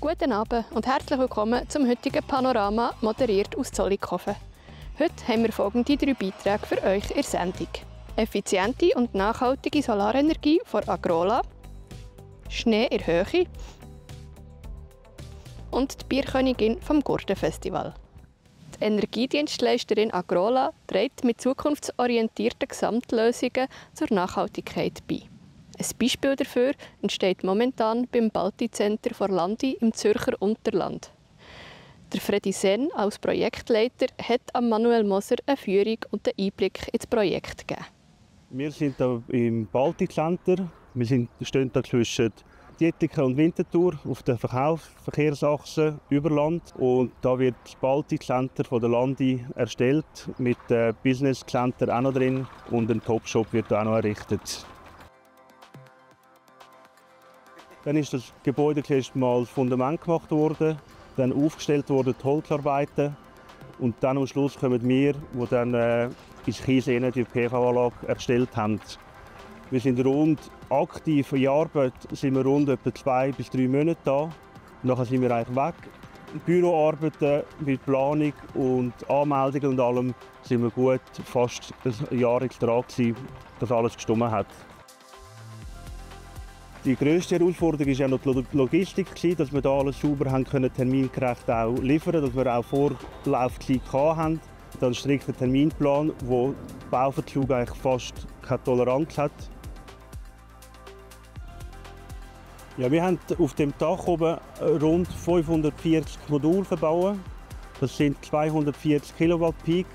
Guten Abend und herzlich willkommen zum heutigen Panorama, moderiert aus Zollikofen. Heute haben wir folgende 3 Beiträge für euch in der Sendung. Effiziente und nachhaltige Solarenergie von Agrola, Schnee in der Höhe und die Bierkönigin vom Gurtenfestival. Die Energiedienstleisterin Agrola trägt mit zukunftsorientierten Gesamtlösungen zur Nachhaltigkeit bei. Ein Beispiel dafür entsteht momentan beim Balti-Center vor Landi im Zürcher Unterland. Der Freddy Sen als Projektleiter hat an Manuel Moser eine Führung und einen Einblick ins Projekt gegeben. Wir sind hier im Balti-Center. Wir stehen hier zwischen Dietliken und Winterthur auf der Verkehrsachse über Land. Und da wird das Balti-Center von der Landi erstellt, mit dem Business Center auch noch drin, und ein Topshop wird auch noch errichtet. Dann ist das Gebäude zuerst mal das Fundament gemacht worden, dann aufgestellt worden die Holzarbeiten, und dann am Schluss kommen wir, die dann ins Kies die PV-Anlage erstellt haben. Wir sind aktiv in der Arbeit sind wir rund etwa 2 bis 3 Monate da. Nachher sind wir eigentlich weg. Büroarbeiten mit Planung und Anmeldungen und allem sind wir gut fast ein Jahr dran gewesen, dass alles gestimmt hat. Die grösste Herausforderung war ja noch die Logistik, dass wir da alles sauber termingerecht auch liefern, dass wir auch Vorlaufzeit hatten. Dann einen strikten Terminplan, wo der Bauverzug eigentlich fast keine Toleranz hat. Ja, wir haben auf dem Dach oben rund 540 Module verbaut. Das sind 240 Kilowatt Peak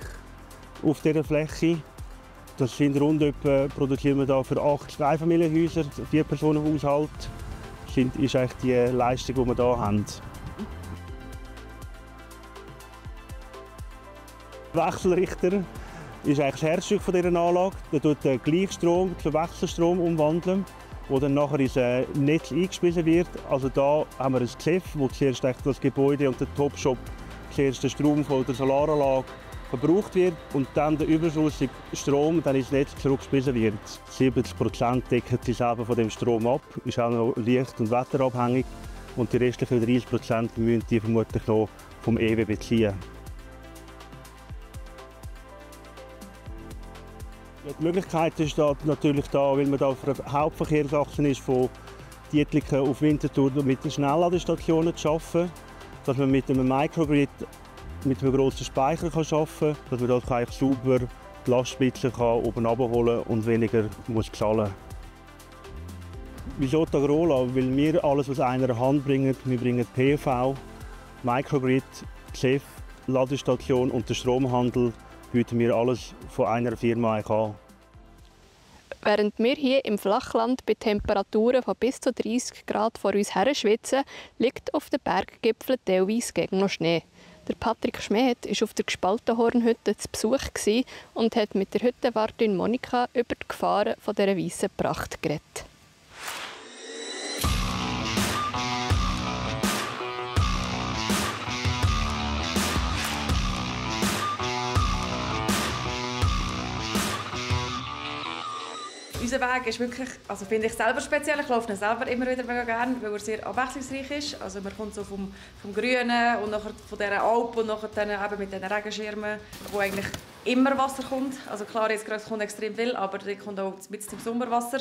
auf dieser Fläche. Das sind produzieren wir da für 8 Einfamilienhäuser, 4-Personen-Haushalt. Ist eigentlich die Leistung, die wir hier haben. Der Wechselrichter ist eigentlich das Herzstück dieser Anlage. Der tut den Gleichstrom zu Wechselstrom umwandeln, der dann nachher ins Netz eingespielt wird. Also da haben wir ein GSEF, wo zuerst das Gebäude und der Topshop zuerst den Strom von der Solaranlage verbraucht wird und dann der überschüssige Strom dann ins Netz zurückgespielt wird. 70% decken sich selber von dem Strom ab, ist auch noch licht- und wetterabhängig, und die restlichen 30% müssen die vermutlich noch vom EW beziehen. Ja, die Möglichkeit ist natürlich da, weil man da auf einer Hauptverkehrsachse ist, von Dietliken auf Winterthur mit den Schnellladestationen zu arbeiten, dass man mit einem Microgrid mit einem grossen Speicher arbeiten kann, dass man da sauber die Lastspitzen oben abholen und weniger muss zahlen. Wieso die Agrola? Weil wir alles aus einer Hand bringen. Wir bringen PV, Microgrid, GSEF, Ladestation und den Stromhandel bieten wir alles von einer Firma an. Während wir hier im Flachland bei Temperaturen von bis zu 30 Grad vor uns her schwitzen, liegt auf den Berggipfeln teilweise gegen noch Schnee. Der Patrick Schmidt war auf der Gespaltenhornhütte zu Besuch und hat mit der Hüttenwartin Monika über die Gefahren dieser weißen Pracht geredet. Unser Weg ist wirklich, also finde ich selber speziell. Ich laufe ihn selber immer wieder mega gerne, weil er sehr abwechslungsreich ist. Also man kommt so vom Grünen und nachher von dieser Alp und nachher dann eben mit diesen Regenschirmen, wo eigentlich immer Wasser kommt. Also klar, jetzt gerade kommt extrem viel, aber da kommt auch mit dem Sommerwasser.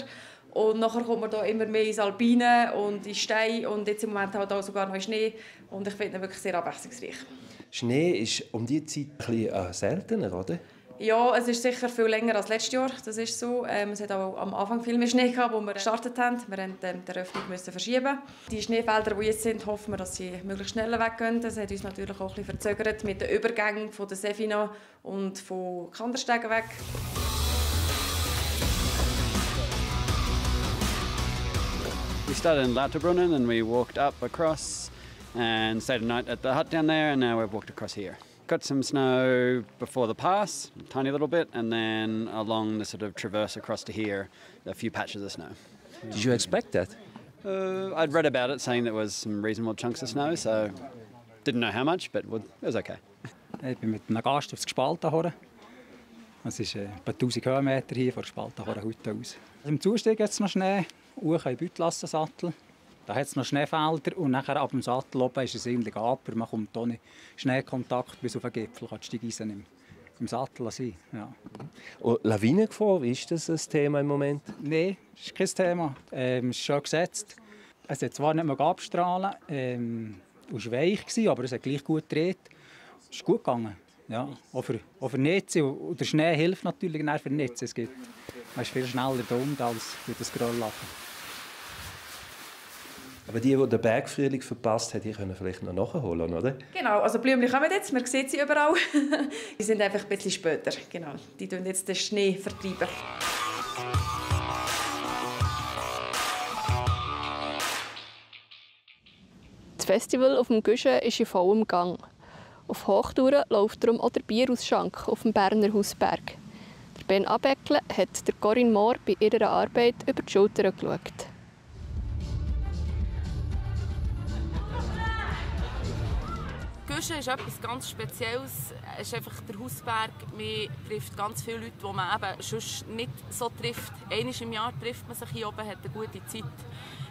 Und nachher kommt man da immer mehr ins Alpine und in Steine und jetzt im Moment halt auch sogar noch Schnee. Und ich finde ihn wirklich sehr abwechslungsreich. Schnee ist um diese Zeit ein bisschen seltener, oder? Ja, es ist sicher viel länger als letztes Jahr. Das ist so. Es hat auch am Anfang viel mehr Schnee gehabt, als wir gestartet haben. Wir mussten die Eröffnung verschieben. Die Schneefelder, die jetzt sind, hoffen wir, dass sie möglichst schnell weggehen. Das hat uns natürlich auch ein bisschen verzögert mit den Übergängen von der Sefina und von Kanderstegen weg. We started in Lauterbrunnen and we walked up across and stayed a night at the hut down there, and now we've walked across here. Got some snow before the pass, a tiny little bit, and then along the sort of traverse across to here, a few patches of snow. Did you expect that? I'd read about it saying there was some reasonable chunks of snow, so didn't know how much, but it was okay. Ich bin mit einem Gast aufs Gespaltenhorn. Es ist etwa 1000 Höhenmeter hier von der Gespaltenhornhütte aus. Im Zustieg gibt es noch Schnee, hoch in den Büttlassensattel. Da hat es noch Schneefelder und nachher ab dem Sattel oben ist es ziemlich aber. Man kommt ohne Schneekontakt bis auf den Gipfel, kann die Steigeisen im Sattel sein. Ja. Und Lawinengefahr, wie ist das ein Thema im Moment? Nein, das ist kein Thema. Es ist schön gesetzt. Es hat zwar nicht abstrahlen es war weich, aber es hat gleich gut gedreht. Es ist gut gegangen. Ja, auch für Netze. Und der Schnee hilft natürlich für Netze. Man ist viel schneller da als durch das Grolllachen. Aber die den Bergfrühling verpasst haben, die können vielleicht noch nachholen, oder? Genau, also Blümchen kommen jetzt, man sieht sie überall. Die sind einfach ein bisschen später. Genau, die tun jetzt den Schnee vertreiben. Das Festival auf dem Güschen ist in vollem Gang. Auf Hochtouren läuft darum auch der Bierausschank auf dem Berner Hausberg. Der Ben Abeckle hat der Corinne Mohr bei ihrer Arbeit über die Schulter geschaut. Güschen ist etwas ganz Spezielles. Es ist einfach der Hausberg. Man trifft ganz viele Leute, die man eben sonst nicht so trifft. Einmal im Jahr trifft man sich hier oben, hat eine gute Zeit.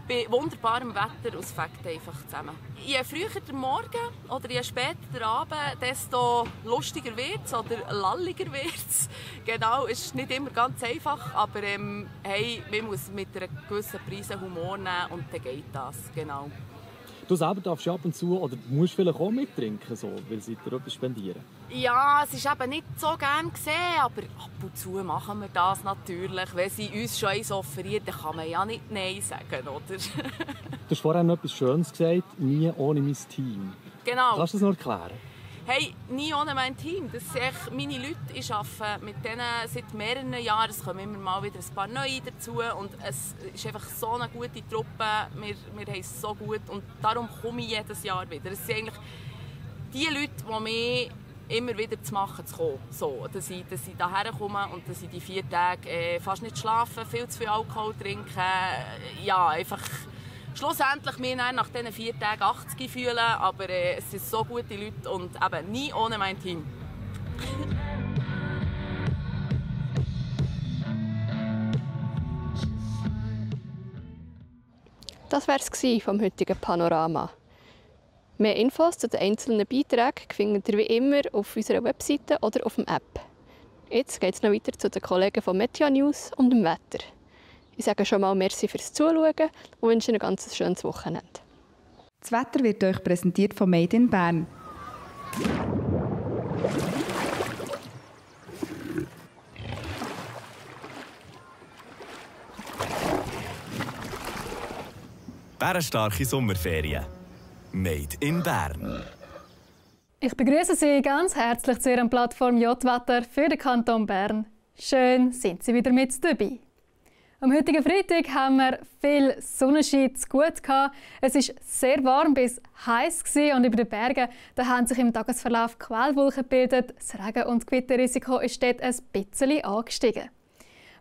Bei wunderbarem Wetter und es fängt einfach zusammen. Je früher der Morgen oder je später der Abend, desto lustiger wird es oder lalliger wird es. Genau, es ist nicht immer ganz einfach, aber hey, man muss mit einer gewissen Prise Humor nehmen und dann geht das. Genau. Du selber darfst ab und zu oder musst vielleicht auch mittrinken, so, weil sie dir etwas spendieren. Ja, es ist eben nicht so gern gesehen, aber ab und zu machen wir das natürlich. Wenn sie uns schon eins offerieren, dann kann man ja nicht Nein sagen, oder? Du hast vorhin noch etwas Schönes gesagt, nie ohne mein Team. Genau. Kannst du das noch erklären? Hey, nie ohne mein Team. Das sind echt meine Leute. Ich arbeite mit denen seit mehreren Jahren. Es kommen immer mal wieder ein paar neue dazu. Und es ist einfach so eine gute Truppe. Wir haben es so gut. Und darum komme ich jedes Jahr wieder. Es sind eigentlich die Leute, die mich immer wieder zu machen zu kommen. So, dass ich hierher komme und dass ich die 4 Tage fast nicht schlafe, viel zu viel Alkohol trinke. Ja, einfach schlussendlich mich nach diesen 4 Tagen 80 fühlen, aber es sind so gute Leute und eben nie ohne mein Team. Das war es vom heutigen Panorama. Mehr Infos zu den einzelnen Beiträgen findet ihr wie immer auf unserer Webseite oder auf der App. Jetzt geht es noch weiter zu den Kollegen von Meteor News und dem Wetter. Ich sage schon mal merci fürs Zuschauen und wünsche ein ganz schönes Wochenende. Das Wetter wird euch präsentiert von Made in Bern. Bärenstarke Sommerferien. Made in Bern. Ich begrüße Sie ganz herzlich zu Ihrem Plattform J-Wetter für den Kanton Bern. Schön, sind Sie wieder mit dabei. Am heutigen Freitag haben wir viel Sonnenschein zu gut gehabt. Es war sehr warm bis heiß und über den Bergen haben sich im Tagesverlauf Quellwolken gebildet. Das Regen- und Gewitterrisiko ist dort ein bisschen angestiegen.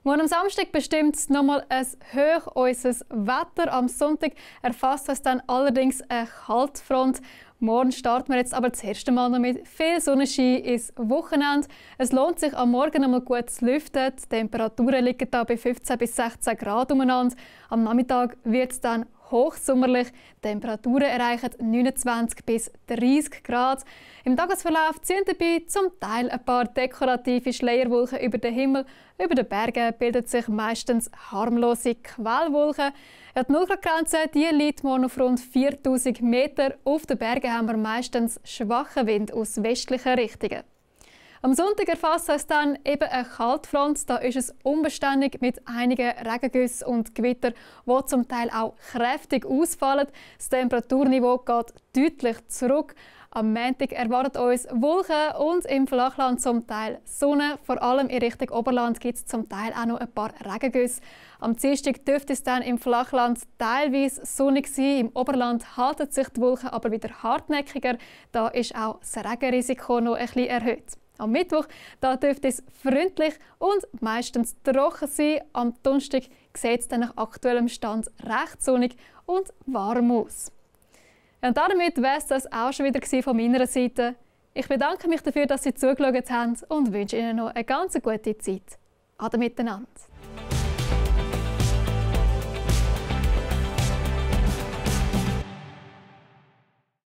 Morgen am Samstag bestimmt es nochmal ein hoch unseres Wetter. Am Sonntag erfasst es dann allerdings eine Kaltfront. Morgen starten wir jetzt aber das erste Mal noch mit viel Sonnenschein ins Wochenende. Es lohnt sich am Morgen noch mal gut zu lüften. Die Temperaturen liegen da bei 15 bis 16 Grad umeinander. Am Nachmittag wird es dann hochsommerlich. Die Temperaturen erreichen 29 bis 30 Grad. Im Tagesverlauf ziehen dabei zum Teil ein paar dekorative Schleierwolken über den Himmel. Über den Bergen bildet sich meistens harmlose Quellwolken. Ja, die 0-Grad-Grenze liegt morgen auf rund 4000 Meter. Auf den Bergen haben wir meistens schwachen Wind aus westlichen Richtungen. Am Sonntag erfasst es dann eben eine Kaltfront. Da ist es unbeständig mit einigen Regengüssen und Gewitter, die zum Teil auch kräftig ausfallen. Das Temperaturniveau geht deutlich zurück. Am Montag erwartet uns Wolken und im Flachland zum Teil Sonne. Vor allem in Richtung Oberland gibt es zum Teil auch noch ein paar Regengüsse. Am Dienstag dürfte es dann im Flachland teilweise sonnig sein. Im Oberland halten sich die Wolken aber wieder hartnäckiger. Da ist auch das Regenrisiko noch ein bisschen erhöht. Am Mittwoch da dürfte es freundlich und meistens trocken sein. Am Donnerstag sieht es dann nach aktuellem Stand recht sonnig und warm aus. Und damit wäre es das auch schon wieder von meiner Seite. Ich bedanke mich dafür, dass Sie zugeschaut haben und wünsche Ihnen noch eine ganz gute Zeit. Ade miteinander.